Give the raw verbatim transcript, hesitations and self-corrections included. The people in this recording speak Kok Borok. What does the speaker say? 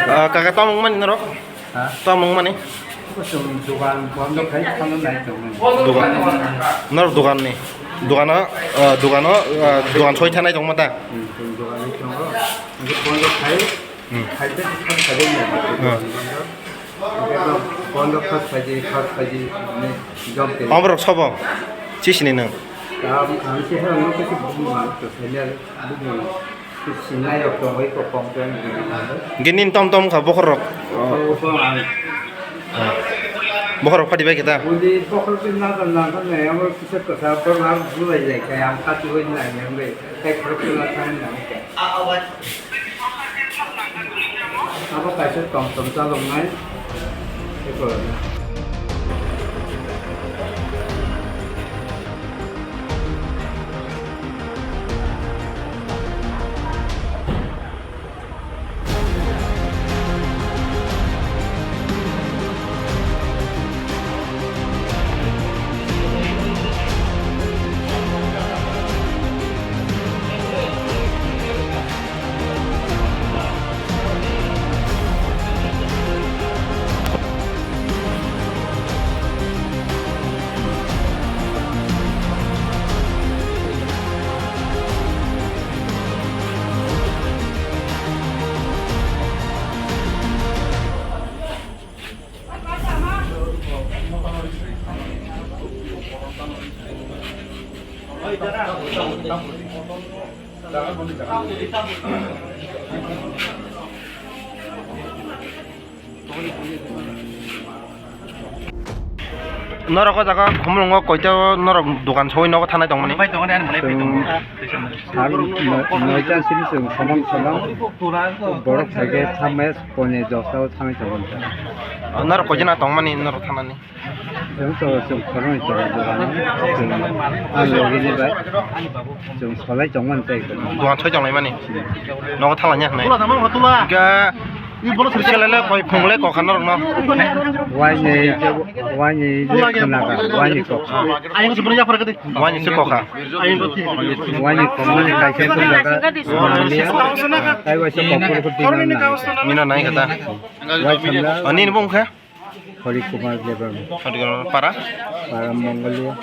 Ah, kaka, tamo wngmani norok? Ha? Tamo wngmani? Chwng dogan bondo khai thangna nai tongmani. Dogan. Norok dogan ni. Dogano, ah, dogano, ah, dogan soi thanai tongma ta? Hmm, chwng dogan ni tongo. Hingke bondo khai, hmm, khai te khai khai nai. Hmm. Bondo khas phaidi, khas phaidi, ne, job de. Oborok sobo? Chisini nwng? Tam, ang se ha, no, kesi bumung, to, senior, bumung. Sinai rok tongwi, ko, complain, gini, gini. Gini tom tom kha, bokhorok. Oh, ko, ang. Bokhorok phadi bai kita. Uli, bokhorok, na, na, na, na, amo, kisa, kisa, ko, na, bulai, lai, kaya, ang, kati, wai, na, yang, bai, kai, khorok, na, thang, na, kai. Abo kaisa tong tong chaloknai. Norok o jaga Khumulwngo koito norok dogan soi nogo thanai tongmani? Bai tongmani, ani mwnai bai tongo. Chwng sal no-, noita simi chwng somang somang borok sai khe thamai koni josao thanai tongo. Norok koijana tongmani norok thanani? Chwng to chwng khoroknwi tongo dogano. Chwng ang logini bai chwng solai tongmani tei. Dogan soi tonglaimani? Nogo thanglaiya hwnwi. Hwnkhe selele koi phungle kokha norokno? Waini, waini je khwnaga, waini kokha. Waini se kokha. Waini kokmani kaisa phunjaga, tei waisa kokphuru khe dina nai. Mina nai kha ta? Wai thamla. Ani ni bung khe? Hari Kumar Debbarma. Hari Kumar, para? Para Mongolia.